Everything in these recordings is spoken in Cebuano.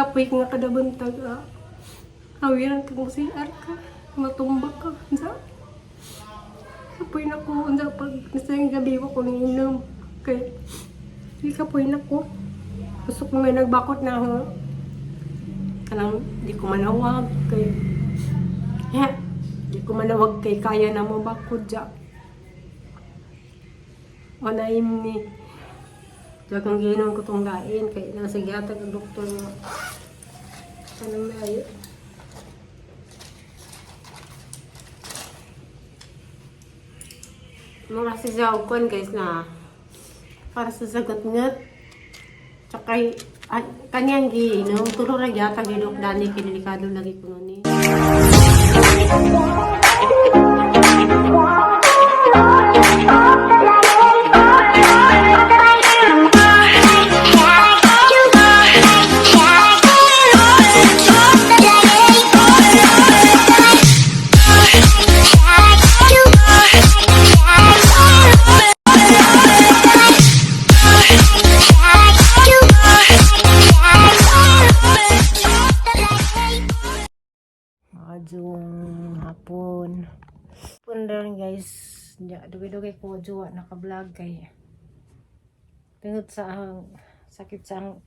Kapoy nga kada buntag, ah. Hawiran ka kung CR ka. Matumba ka. Unsa? Kapoy na ko. Unsa pag nasa yung gabi ko nang inom. Kay, di kapoy na ko. Gusto ko nga nagbakot na ako. Kanang di ko manawag kay yeah, di ko manawag kay kaya na mo bakod ja. O naim ni Jagang ginom ko tong lain kay nasa gihatag ang doktor nga kanang layo. Mura si siya og kuan guys na para sa sagot-ngat. Tsaka kanyang giinom tulo ra gyud ni Dok Dani kinilikado lagi kuno ni. Maadjong hapon. Hapon rin guys. Ya, dugay-dugay ko jowa naka-vlog kay tungod sa ang sakit sa ang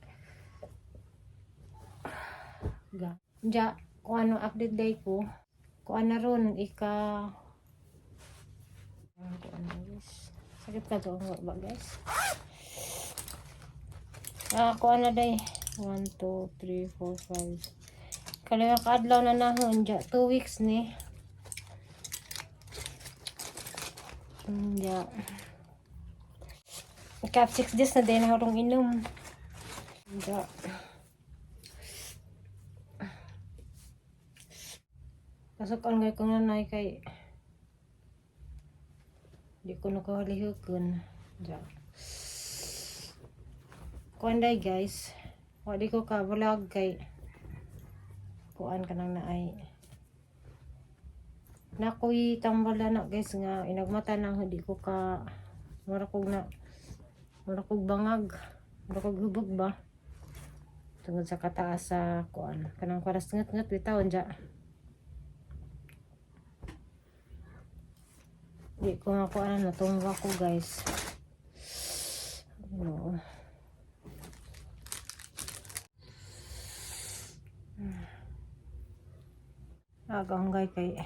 ga. Ja, kung ano update day ko. Kung ano ron ika kung ano guys. Sakit ka to ba guys? Ah, kung ano day 1 2 3 4 5. Kaliwa kaadlaw na nahon ja 2 weeks ni. Ja. Ika 6 days na din harong inom. Ja. Pasok ang ko nanay kay di ko nakahalihukon. Ja. Kuan day guys. Wa di ko ka vlog kay kuan ka nang naay nakoy tambal na guys nga inagmata nang hindi ko ka mura kog na mura kog bangag mura kog hubog ba tungod sa kataas sa kuan kanang paras ngat-ngat bitaw ja di ko nga kuan natumba ko guys. No. Aganggay kay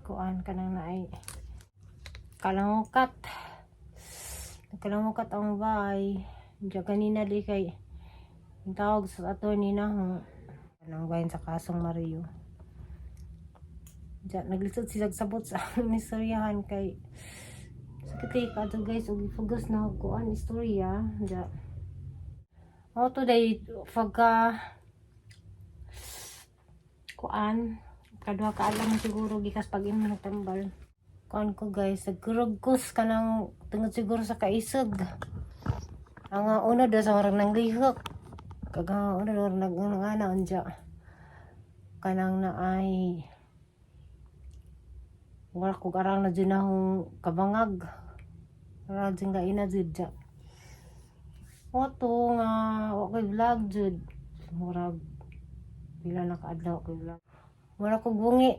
kuan kanang naay kalangukat. Nagkalangukat ang bahay. Diyan kanina di kay ang tawag sa attorney na kanang bayan sa kasong Mario. Diyan naglisod sila sabot sa aming istoryahan kay sakit kay kadto guys ug ifugos na og kuan istorya. Diyan. Oh, today pagka kuan kaduha ka alam siguro gikas pag imo nagtambal kuan ko guys nagkurugkos kanang tungod siguro sa kaisog ang una daw sa marang nang lihok kag ang una daw nag ana unja kanang na ay wala ko arang na dyan akong kabangag ara dyan ka ina jud ja oto nga wa koy vlog jud murag pila na kaadlaw koy vlog. Wala ko bungi.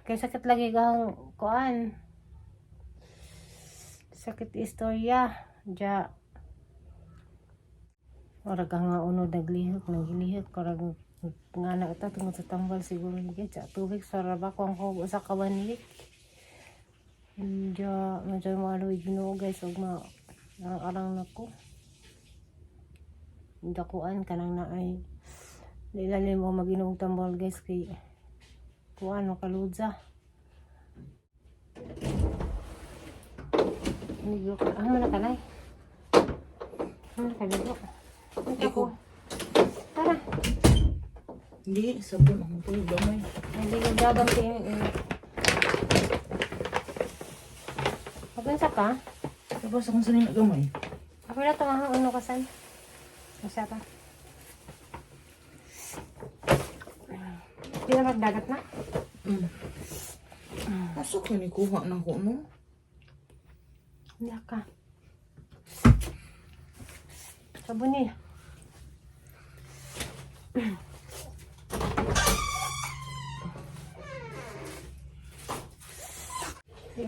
Kay sakit lagi kang kuan. Sakit istorya. Ja. Ora ka nga unod naglihok, naglihok. Karag nga na ito tungod sa tambal siguro niya. Ja, 2 weeks para ba ko ang ko sa ka 1 week. Ja, medyo maluwig Ginoo guys. Ug ma arang na ko. Dakuan ka nang naay. Ilalim mo maginom tambal guys kay kuan makaludza. Ligo ka. Ano na kalay? Ano na kaligo? Ano Iko. ko? Tara. Hindi, sabon akong tulog gamay. Hindi ko gagam kayo. Magunsa ka? Tapos akong sanin na gamay. Ako na tumahang ano kasan. Masa pa. Di na magdagat na? Asa ka ni kuha na ko, no? Hindi ka. Sabon eh.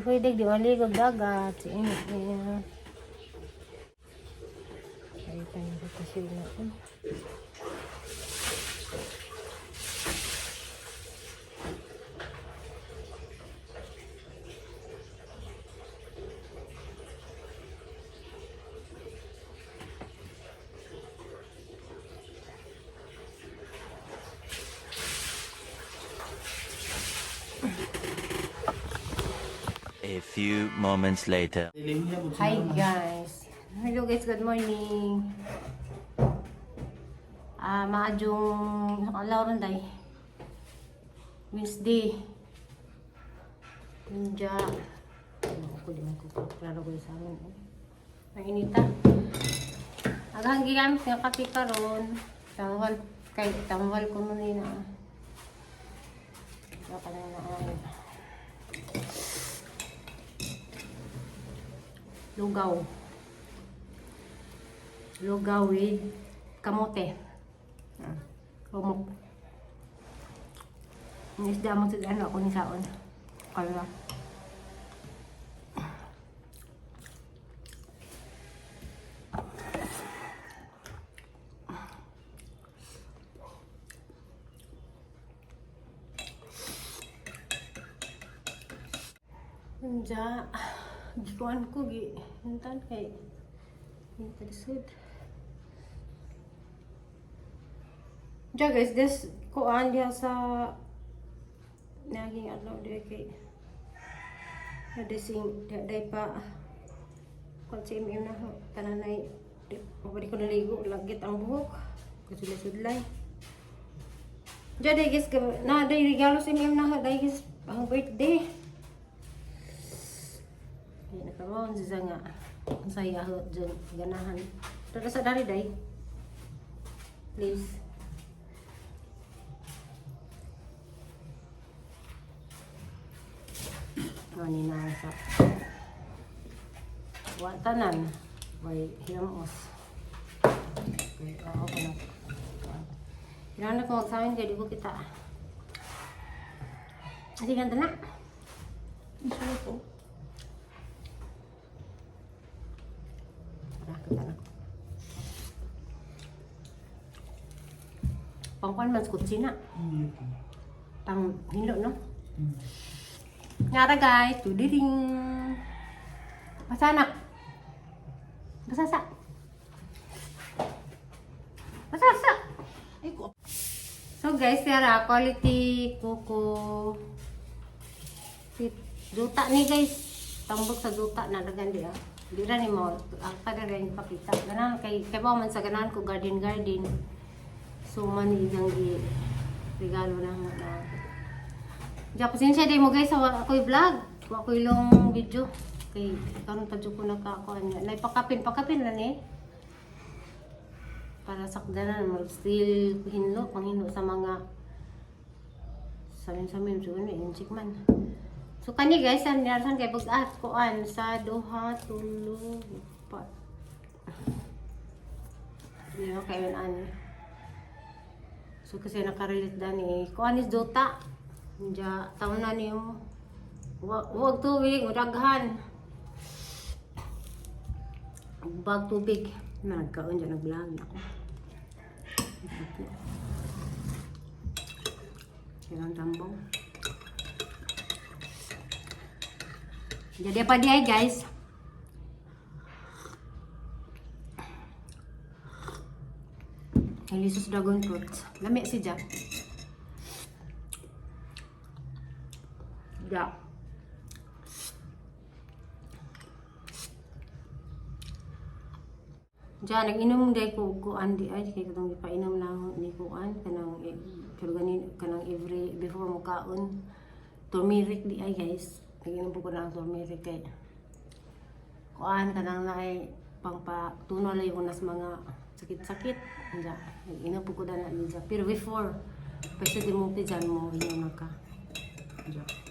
Pwede di maligog dagat. Si init niya. Ay, tayo sa kusina. A few moments later. Hi guys. Hello guys, good morning. Ah, maadjong adlaw ron day. Wednesday. Ninja. Ano ko di man ko klaro ko sa amin. Eh. Ang inita. Aghang gigamit nga kape karon. Tangwal kay tangwal ko nun na. Baka na na ay. Lugaw. Lugaw with kamote. Ah, Rumok. Ang isda mo sa ano ako ni saon. Kaya. Unja, gikuan ko gi hintan kay interested. Ja guys, this kuan diha sa naging adlaw diha kay nadising day pa kuan si MM na ho tananay di di ko naligo lagit ang buhok kasudlay-sudlay. Ja day guys, na day regalo si MM na ho day guys ang birthday. Ay, nakaroon siya nga. Ang saya ho dyan, ganahan. Tara sa dari day. Please. Ano ni na sa wa tanan way hilamos. Okay, oo ko na. Kailangan ko magsamin kay di ko kita. Sige, ganda na. Ang ko. Tara, kita na. Pangkuan man sa kutsina. Hindi po. Pang hilo, no? Ngara guys, tudiring. Basa na. Basa sa. Basa sa. Ay ko. So guys, yara quality kuko. Sit duta ni guys. Tambok sa duta na dagan di ah. Di ra ni mo ang kada rin pakita. Ganahan kay kay ba man sa ganahan ko garden garden. So man ilang gi regalo na nga na. Diya, pasensya day mo guys sa wa ako'y vlog. Wa ko'y long video. Kay karon pa jud ko nakakuan niya. Nay pakapin pakapin lang ni para sakdanan mag still hinlo panghinlo sa mga samin-samin so ano inchik man. So kani guys ang narasan kay pag-at kuan sa duha tulo upat. Di ba kayo ani. So kasi nakarelate dani kuan is dota. Diya taon na niyo. Wag tubig, daghan. Bag tubig. Nagkaon dyan, nag-vlog ako. Kailangan tambong. Jadi apa dia guys? Delicious dragon fruit. Lami si Jack. Ja. Diyan, nag-inom day ko kuan di ay kay katong gipainom lang ni kuan kanang eh, pero ganin kanang every before mo kaon turmeric di ay guys. Nag-inom po ko ng turmeric kay kuan kanang naay pangpatuno lang yung nas mga sakit-sakit. Diyan, nag-inom po ko na diyan. Pero before, basta di mo dyan mo inom na ka. Diyan.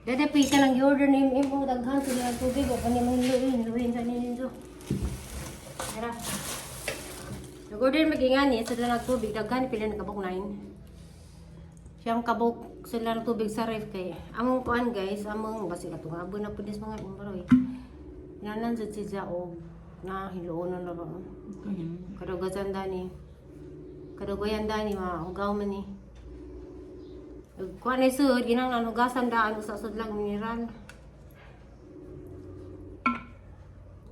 Dede, pili ka lang i-order ni mo daghan sila ang tubig o kanya mang luin, luin sa ninyo. Tara. Nag-order magingani sa dalang tubig daghan pila nakabok 9. Siyang kabuk sila ng tubig sa ref kay among kuan guys, among basi katong abo na pud mga umbro eh. Nanan jud siya og na hiluon na ba. Kadugayan dani. Kadugayan dani mahugaw man ni. Kuan ni sud ginang hugasan daan usa sud lang mineral.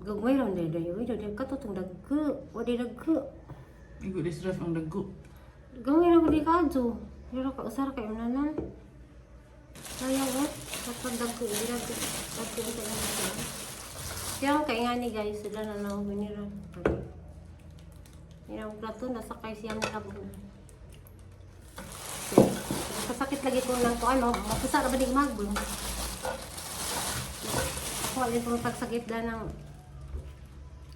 Gagmay ra day day oy day katutong dagko, wa day dagko. Igo dis ref ang dagko. Gamay ra ko di kadto. Pero ka usar kay nanan. Sayang oh, kapag dagko dira dagko sa inyo. Siyang kay nga ni guys, sila na lang mineral. Yan ang plato, nasa kay siyang labo. Kasakit lagi ko ng kuan, mapusa ra ba ni magbon? Ako alin pong pagsakit na ng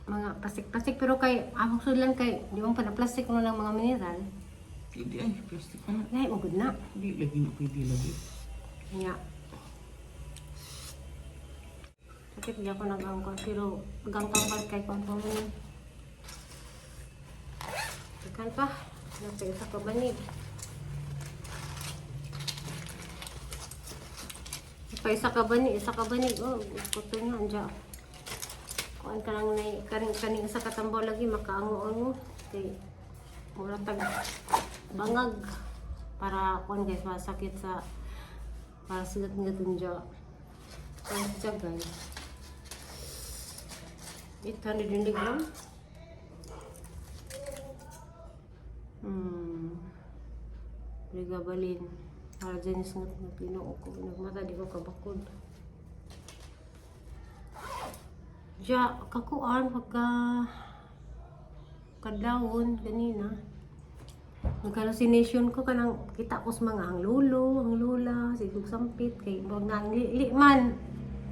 mga plastic-plastic pero kay among sudlan kay di man pa na plastic no ng mga mineral. Hindi ay plastic pa na. Lahi mo gud na. Di lagi na pwede lagi. Nga. Sakit di ako nag-angkon pero agangkang pa kay kuan pa mo ni. Ikan pa. Nasa isa ka banig. Pa isa ka banig, isa ka banig. Oh, kuto niya anja. Kuan ka lang na kaning kaning isa ka tambaw lagi makaango-ango kay mura tag bangag para kuan guys masakit sa para sulat nga dun dyan. Kuan siya guys. 800 milligram. Pregabalin. Para dyan yung sungat na Ginoo ko. Nagmata di ko kabakod. Ja, kakuan pagka kadlawon ganina. Nag-hallucination ko kanang kita ko sa mga ang lolo, ang lola, si Kug Sampit, kay murag na ang li, li man.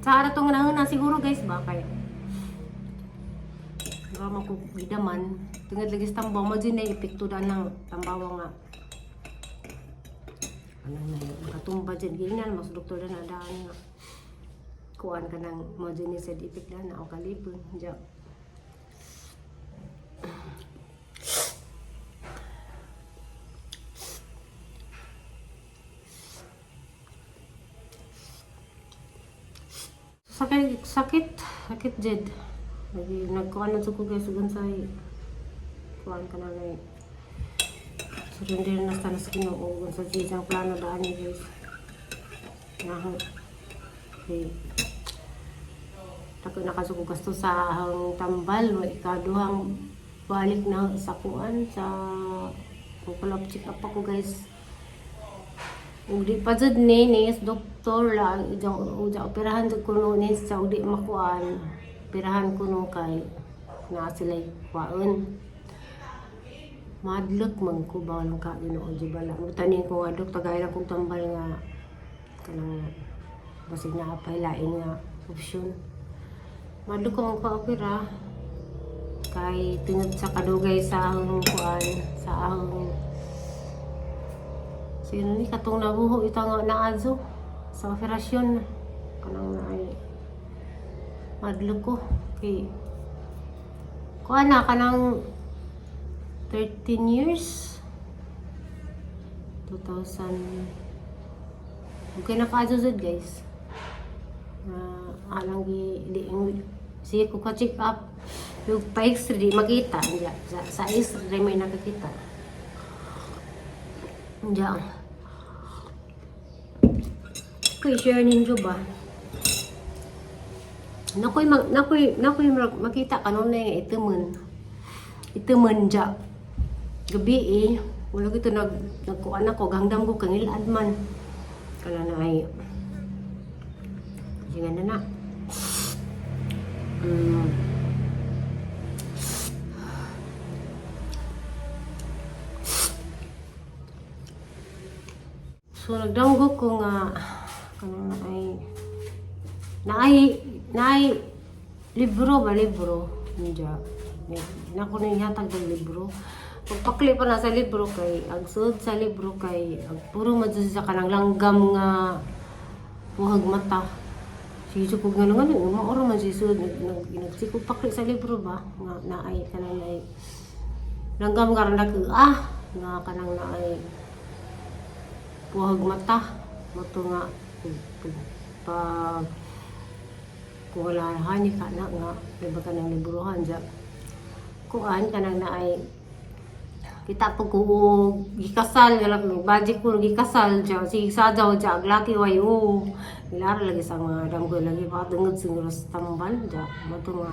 Sa ara tong na siguro guys ba kay Baka man ko gidaman. Tungod lagi sa tambaw mo din na epekto daan ng tambaw nga. Ano na yun, nakatumba dyan. Ginan, mas doktor na daan nga. Kuan ka ng mo dyan ni side effect daan na o kalipon. Diyan. Sakit, sakit, sakit jed. Lagi nagkuan na sa ko guys ugan sa kuan ka na na surrender na sana sa Ginoo ugan sa siyang plano daan ni guys. Naho. Okay. Tako nakasuko gasto sa ahang tambal wa ikaduhang balik na sa kuan sa kukulap check up ako guys. Ug di pa jud ni ni is doktor la uja operahan jud kuno ni sa ug di makuan. Operahan kuno kay naa sila kuan. Madlok man ko bawal ka Ginoo jud bala. Mutanin ko nga dok tagay lang kong tambal nga kanang basig na apay lain nga option. Madlok ko ang pa-opera kay tungod sa kadugay sa ang kuan sa ang sino ni katong nabuho ito nga naazo sa operasyon kanang naay madlok ko kay kuan na kanang 13 years 2000 okay nakaadyo jud guys na alang gi di sige ko ka-check up yung pa-x-ray di makita Diya, sa x-ray may nakakita. Diya. Ko i-share ninyo ba? Nakoy mag nakoy nakoy makita kanunay nga itemon. Itemon ja. Gabi eh, wala gito nag nagkuan ako gangdam ko kangilad man. Kana na ay. Sige na na. So nagdanggo ko nga kanang naay naay naay libro ba libro ninja nako na ihatag ng libro pagpakli pa na sa libro kay ang sud sa libro kay ang puro man jud sa kanang langgam nga buhag mata. Sige ko nga nga maoro man si sud nag nag nagsikog pakli sa libro ba nga naay kanang naay langgam nga nag ah nga kanang naay Puhag mata. Mato nga pag kung wala hani ka na nga di ba kanang librohan ja kuan kanang naay kita pag ko gikasal nga lang budget ko gikasal ja sige sa daw ja aglaki way o nilara lagi sa mga damgo lagi pa dungod siguro sa tambal ja mato nga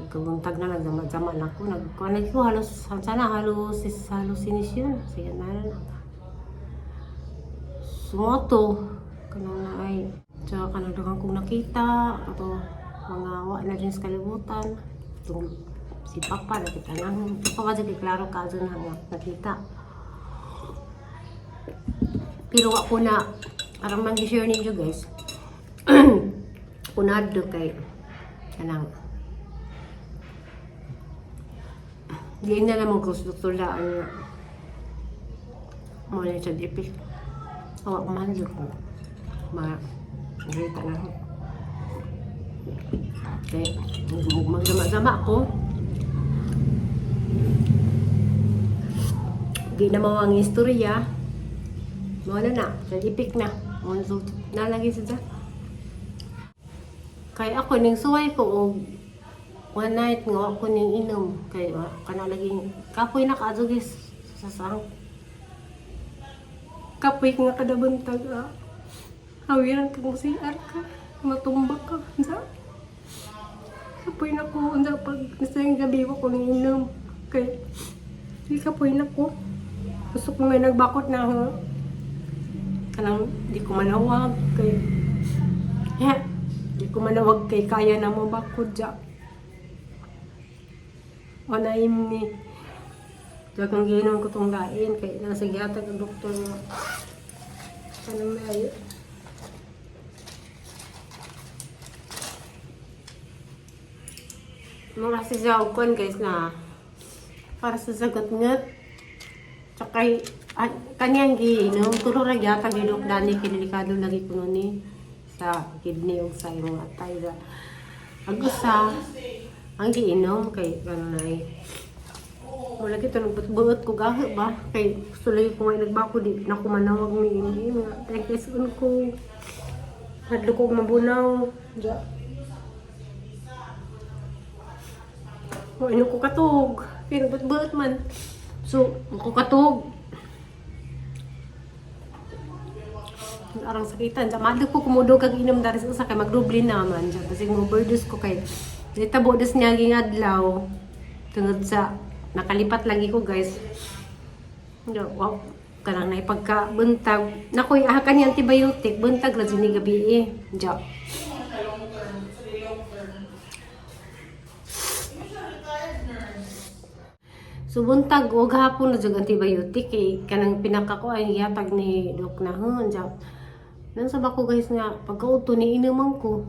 kabuntag na lang jama na ko nagkuan lagi ko halos sana halos halusination sige na na sumoto kanang na ay tsaka kanang daghang kong nakita ato mga wa na din sa kalibutan. Itong si Papa nakita na Papa ba kay klaro ka na nga nakita pero ako na arang man share ninyo guys kunado kay kanang di na naman ko sa doktor laan nga mo na sa DP. Awa mahal ko ma nakita na ako kay magdama-dama ko di na mao ang istorya mo na na sa ipik na mo na nalagi sa kay ako ning suway ko og one night nga ako ning inom kay kana lagi kapoy na kaadugis sa sang kapoy nga kada buntag ah. Hawiran ka mo CR ka matumba ka unsa kapoy na ko unsa pag nasa gabi ko ning inom kay di kapoy na ko gusto ko nga nagbakot na ha kanang di ko manawag kay yeah, di ko manawag kay kaya na mo bakod ja o naim ni dagang ginom ko tong lain kay nasa gihatag ang doktor nga kanang may mura si siya kuan guys na para sa sagot-ngat tsaka kanyang giinom turo ra gyata gidok dani kay delikado lagi kuno ni sa kidney ug sa imong atay sa ag usa ang giinom kay kanon ay wala kita nagbuot ko gahi ba kay gusto lagi ko nga nagbako di na ko manawag ni ini nga thank ko hadlo ko mabunaw ja mo ino ko katog pero buot man so ko katog arang sakitan ja madlo ko kumudog kag inom dari sa usa kay magdoble naman ja kasi mo overdose ko kay nitabo des niya ging adlaw tungod sa nakalipat lagi ko guys. Ja, wow kanang naipagka buntag nakoy ah kani antibiotic buntag ra ni gabi eh ja. So buntag og hapon na jud antibiotic kay kanang pinaka ko ay gihatag ni Doc na hun ja. Nan sa bako guys nga pagkauto ni inuman ko.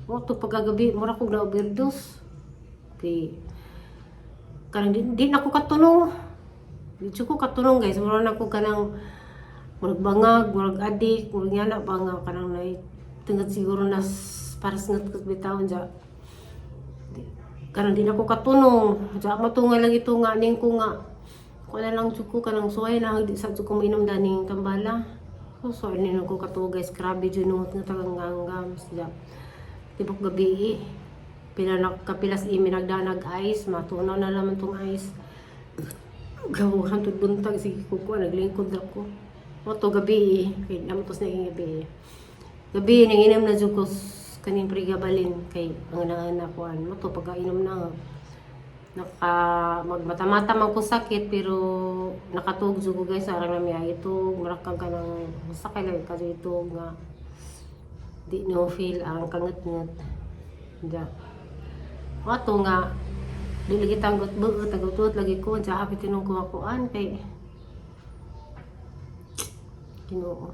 Mo to pagkagabi mura kog na overdose. Kay kanang di na ko katunong. Di jud ko katunong guys, mura na ko kanang murag bangag, murag adik, murag nga na ba nga kanang nay tungod siguro na para sa ngatkat bitawon ja. Kanang di na ko katunong. Ja matunga lang ito nga ning ko nga. Ko na lang jud ko kanang suway na di sa jud ko mainom daning tambala. So so ani na ko katuo guys, grabe jud nungot nga tagang ganggam sila. Tibok gabi eh. Pila na kapilas imi nagdanag ice, matunaw na naman tong ice. Gawo hantod buntag sige ko ko naglingkod ako. Mo to gabi eh. Kay namo tos na gabi eh. Gabi nanginom na jud ko kaning pregabalin kay ang naanakuan mo to pagkainom na naka magmata-mata man ko sakit pero nakatuog jud ko guys arang nami ay ito marakang ka ng sakay lang ka ito nga di no feel ang kangat-ngat ja ato nga di lagi tanggot buot tagutot lagi ko ja hapit tinong ko akuan kay Ginoo.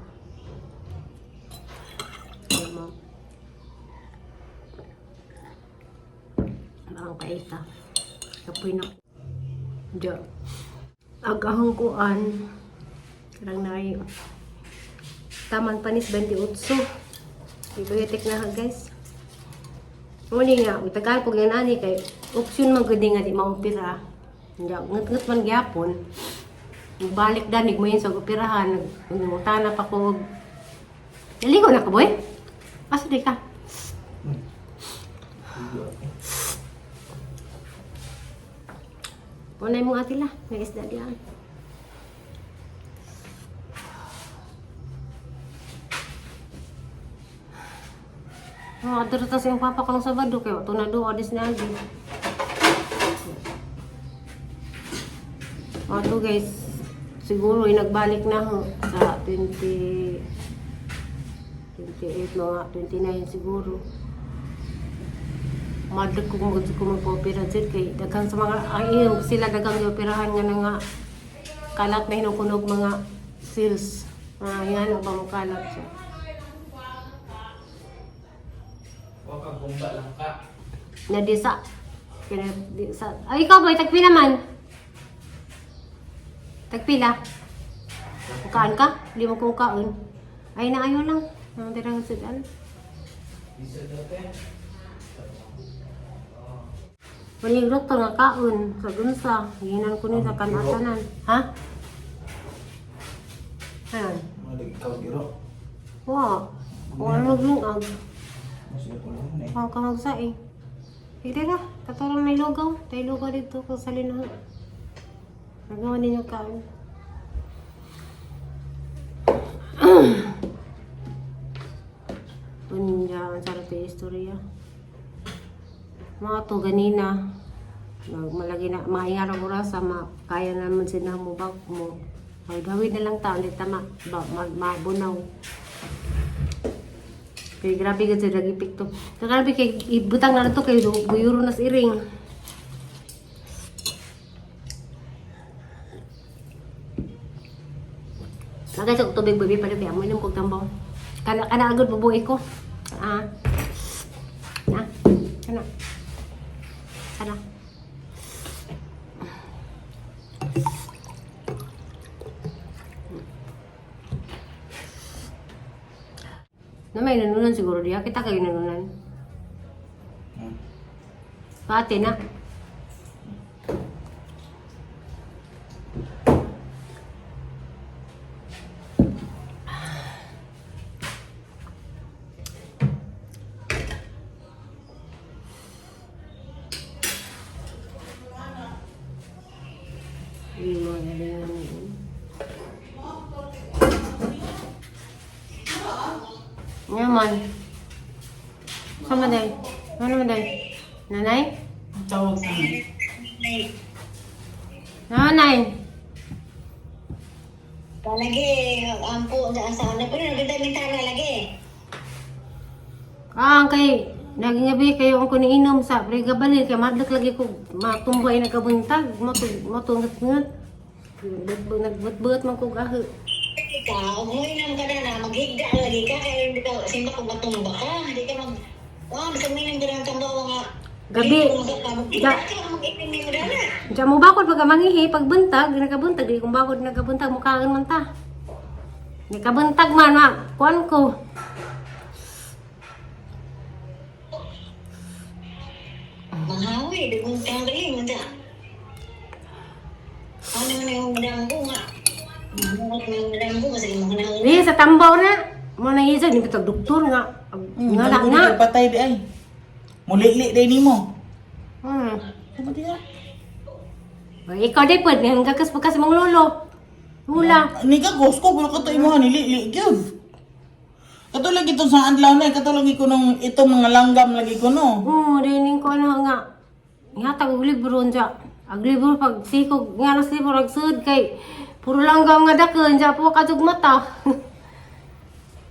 Ano ang kaita. Kapoy na. Diyo. Agahong kuan. Karang na Taman panis 28. Antibiotic na ha guys. Muli nga, itagal ko nga nani kay option man gud nga di maopera. Hindi, ngut-ngut man gyapon. Balik danig mo yun sa operahan. Nagmutana pa ko. Naligo na ka, boy? Asa di ka? Unay mo ate la. May isda diyan. Oh, adto ta sa iyong papa ko ng Sabado kay wato na do adis na agi. Ato guys, siguro ay nagbalik na ho sa 20 28 mga 29 siguro. Madlak ko mag ko magpa-opera dyan kay daghan sa mga ay iyo sila daghang gioperahan nga na nga kalat na hinukunog mga seals. Ah, yan ang kalat siya. Huwag kang gumba lang ka. Na di sa kina di sa ay ikaw boy tagpila man. Tagpila. Kukaan ka? Di mo kung kaon. Ay na ayaw lang. Ang tirang sudan. Bisa dati. Waling doktor nga kaon sa gunsa. Ginan ko ni sa kanatanan. Ha? Ayan. Malig ikaw giro. Wa. Wala naglungag. Mas ko lang eh. Huwag ka magsaing. Hindi na. Katulong may lugaw. Tayo lugaw dito kung sa linaw. Nagawa ninyo kaon. Unya, ang sarap yung istorya. Mga to ganina. Malagi na, maingaraw orasa, ma, kaya naman sila mo bak mo. Gawin na lang tao, hindi tama, ba, ma, mabunaw. Kay grabe gud sa nag-epekto. Grabe kay ibutang na to kay guyuro na sa iring. Lagay sa tubig baby pa kay amo inom kog tambaw. Kana kana agad bubuhi ko. Ah. Na. Kana. Kana. Na may nanunan siguro diya. Kita kay nanunan. Pati na. Hindi mo galingan yun. Naman. Sama day. Ano naman day? Nanay? Ang tawag sa akin. Nanay! Lagi, ampo sa una pero nagdaming tara lagi. Ah, kay naging gabi kayo ang kuniinom sa pregabalin kay madlak lagi ko matumbay nagkabuntag matungat ngat nagbutbut man ko gahi. Ikaw, uminom ka na na, maghigda lagi ka, kaya hindi ka, simba kung matumba ka, hindi ka mag, wow, basta uminom ka ng tambawa nga. Gabi. Maghigda ka, mag-inom mo na. Diyan mo bakod pagka mangihi pagbuntag nakabuntag di kong bakod nakabuntag mukhaan man ta. Nakabuntag man ma kuan ko. Manghawi, dugong tanggalin mo na. Ano na yung dambo nga? Mga yung dambo kasi mga na. Di sa tambaw na mo na isa ni bitag doktor nga nga lang na. Patay di ay. Mulili day nimo. Ano di ah? Ay, ikaw di pwede hanggang kas mong lolo. Mula. Ni ka ghost ko pero kato imo nilili gyud. Kato lagi itong sa adlaw na kato lagi ko nung itong mga langgam lagi ko no. Oo, dining ko ano nga. Ihatag og libro unsa. Ag libro pag sikog nga nas libro ag sud kay puro lang nga daken ja po kadug mata.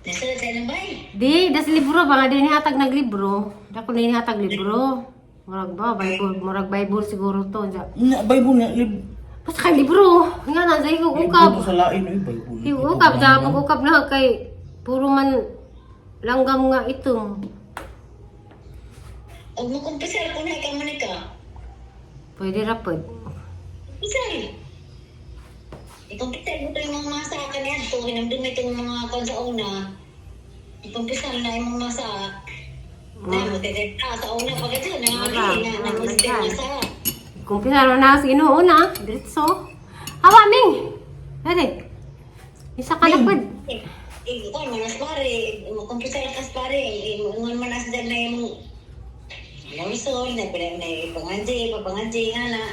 Nasa sa bay. Di das libro ba nga di nihatag naglibro. Dako ni nihatag libro. Murag ba Bible, murag Bible siguro to unsa. Na Bible na lib. Basta kay libro. Nga na sa ikog ukab. Libro sa lain oy Bible. Ikog ukab sa pag ukab na kay puro man langgam nga itom. Og makumpisal ko na ka man ka. Pwede ra pod. Kumpisal. Ikumpisal mo ito yung mga masa ka niya. Ito, hinamdum itong mga kon sa una. Ikumpisal na yung mga masa. Na, magtitinta sa una pag ito. Nangabi, na, namustin masa. Kung pinaro na sa Ginoo na, diretso. Hawa ming. Dali. Isa ka na pud. Eh, eh, kuan man as pare, kumpisal kas pare, eh, ingon man as dyan na yung Lawson, na pala na ipanganji, papanganji nga na.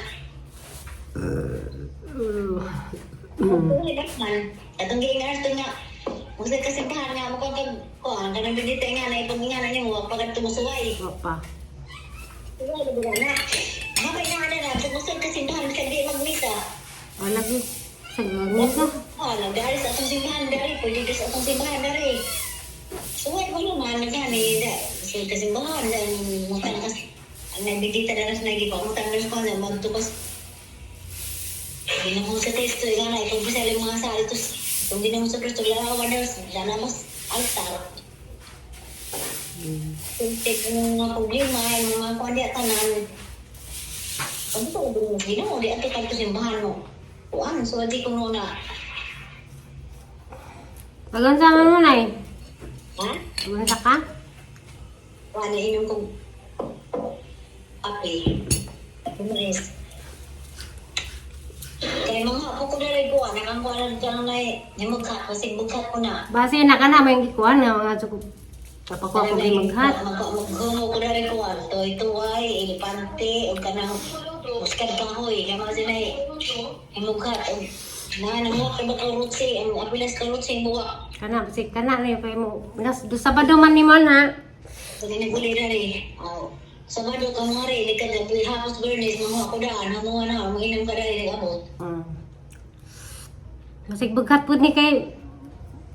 Oo, man. Atong giingan ito nga, kung sa kasimbahan nga, mukhang kag, kuan, kanang bindita nga na ipag nga na niyo, wa pa kad tumusuway. Wa pa. Suway, na na. Mamay na na na, tumusod kasimbahan, bisag di magmisa. Wala gyud. Sa gagawin. Oh, nagdari sa atong simbahan dari, pwede diri sa atong simbahan dari. Suway ko naman, nagani, da, sa kasimbahan, da, mutang kas, ang nabigita na rin sa nagipa, mutang na sa kanya, magtukas. Ginoo sa Kristo, ikaw na, ipagpasal yung mga salitos. Kung ginoo sa Kristo, larawan na, sana mas altar. Kuntik yung mga problema, yung mga kuwan di tanan. Ang ito, ginoo, di ato kanto simbahan mo. Kuan, so di ko na. Pagunsa man mo nay. Ha? Pagunsa ka? Kuan, inom kong kape. Bumaris. Kaya mga ako ko na rin kuan, nakangkuan na dyan na eh. Nimugkat, kasi bugkat ko na. Base na ka na may gikuan nga mga suko. Kapakuha ko di maghat. Magkumo ko na rin kuan. Toy tuway, elepante, o kanang muskad kahoy. Kaya mga sila eh. Nimugkat. Na, namuha ka ba karutsi? Ang apilas karutsi, buwak. Kana basi kana na yung mo. Nas do Sabado man ni mo na. So, ginaguli na rin. Oh. Sabado ka mga rin, di ka na, hapos bernis, mga ko daan, hamuha na, manginam ka dahil nag-abot. Masig bughat pud ni kay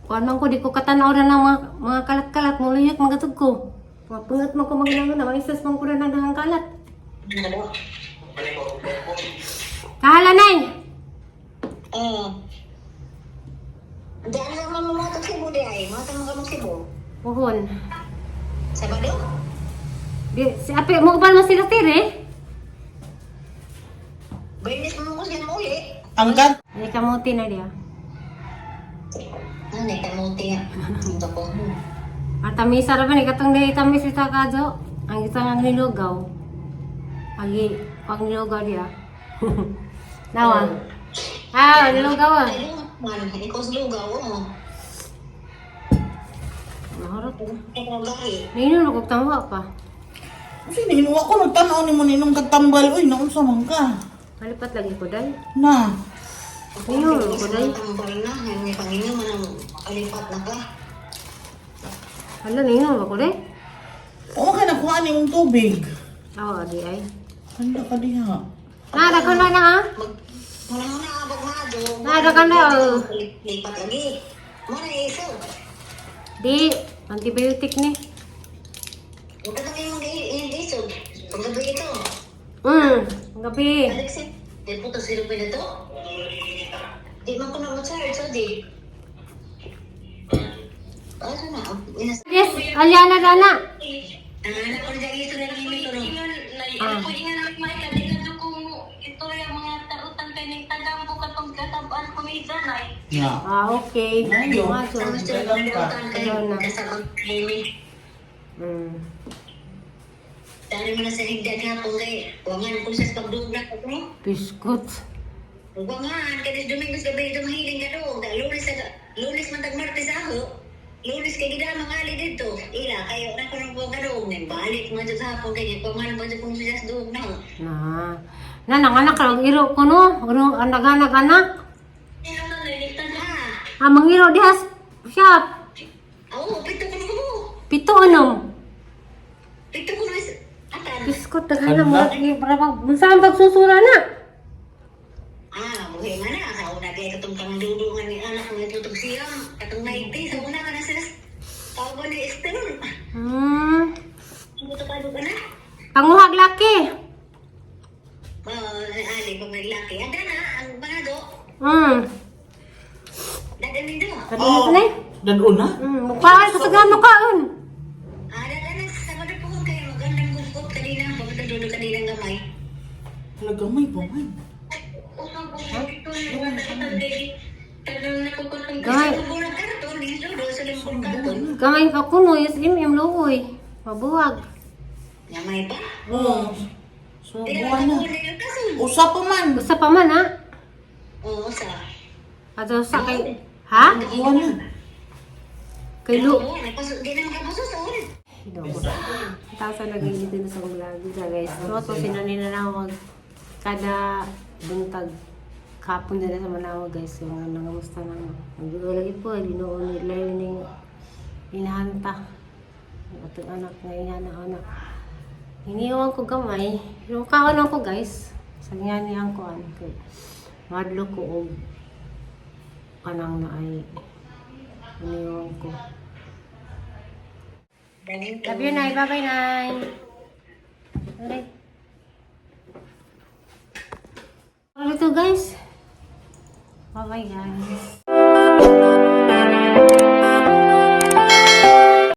kuan man ko di ko katanaw na ng mga kalat-kalat mo luyok magatug ko. Mapungat man ko maglangon na maisas man ko na ng daghang kalat. Ano? Kahala nay. Oo. Diyan lang naman mga Cebu di ay, mga tamo ka Cebu. Puhon. Sabado? Di si ape mo uban man sila tire. Bernis mo ko siya uli. Ang gat Ay kamuti na diya. Ano, kamuti nga. Ang ko. At tamisa ra ba ni katong di tamis ita kadyo. Ang isa nga nilugaw. Agi pag nilugaw diya. Nawa. Ah, nilugaw ah. Ay, man, ikaw sa lugaw, oo. Mahurot. Ikaw gahi. Nainom ko tama pa. Kasi nihinuwa ko nagtanaw ni mo ninong katambal uy naunsa man ka. Malipat lagi ko dai. Na. Ayun, ko day. Tambal na, may panginam man ang makalipat na ka. Hala nainom ko dai. Oo ka nakuha ni mong tubig. Aw, adi ay. Handa ka diha. Nara ko na na ah. Mag, muna muna abog na do. Nara ka na, oh. Lipat lagi. Muna isog. Di antibiotic ni. Huwag ka kami yung isog. Paggabi ito. Ang gabi. Alexi, di po to sino na to? Di man ko na mo-charge, so di. Ano na? Inas... Yes, Aliana dana. Ang anak ko na dyan ito na lang yung ito. Ah. Ya. Ah, okay. Ayo. Mga so. Sama siya Dagang ka. Ayaw na. Kasama kay Dali mo na sa higdan nga kung kay wangan ko sa pagdugna ko no. Biskot. Wangan kay des Domingos gabi ito mahiling ka do. Da Lunes sa Lunes man tag Martes ako. Lunes kay gida mangali dito. Ila kayo na ko nang buwang ka do. Balik man jud sa hapon kay pangan man jud kung siya sa duog na. Na. Na nanganak ra og iro ko no. Uro ang naganak anak. Ha. Ah, mangiro diha shop. Oo, pito ko na ko. Pito anom. Pito ko na atan. Biskot daghan na mo. Para pag unsa ang pagsusura na? Ah, buhi man na. Sa una kay katong kang dudungan ni anak mo itutog siyam. Katong 90 sa una ka na sila. Tawag ni Esther. Ano to ka na? Panguhag laki. Ali pa may laki. Ada na, ang mga do. Dadan nindo. Kadto na eh. Dadon na. Mukhaan kasagahan mukhaan. Ah, dadan na. Sa mga po kayo magandang gugkot kanina. Pagkatang dulo kanina gamay. Talaga may pa man. Gamay. Sa bulan karton, di dulo sa limpon karton. Gamay pa kuno yes im im luoy. Mabuwag. Gamay pa. Oo. So, Di buwan na na. na yung kaso. Usa pa man. Usa pa man ha. Oo, sa. Ato sa kay ha? Kuha na. Kay Lu. Oo, di naman ka masusun. Tapos na nagigito na sa vlog na guys. No, to sinanina na kada buntag kapon na sa Manawag, guys. Yung mga nangamusta na mo. Nagdugo lagi po, Ginoo ni learning inahanta. Ang atong anak nga ingana anak. Iniwan ko gamay. Yung kaon ko, guys. Sa nga ni ang kuan kay madlo ko og kanang na ay iniwan ko. Love you, Nay. Bye-bye, Nay. Alright. Ito, guys. Bye-bye, guys.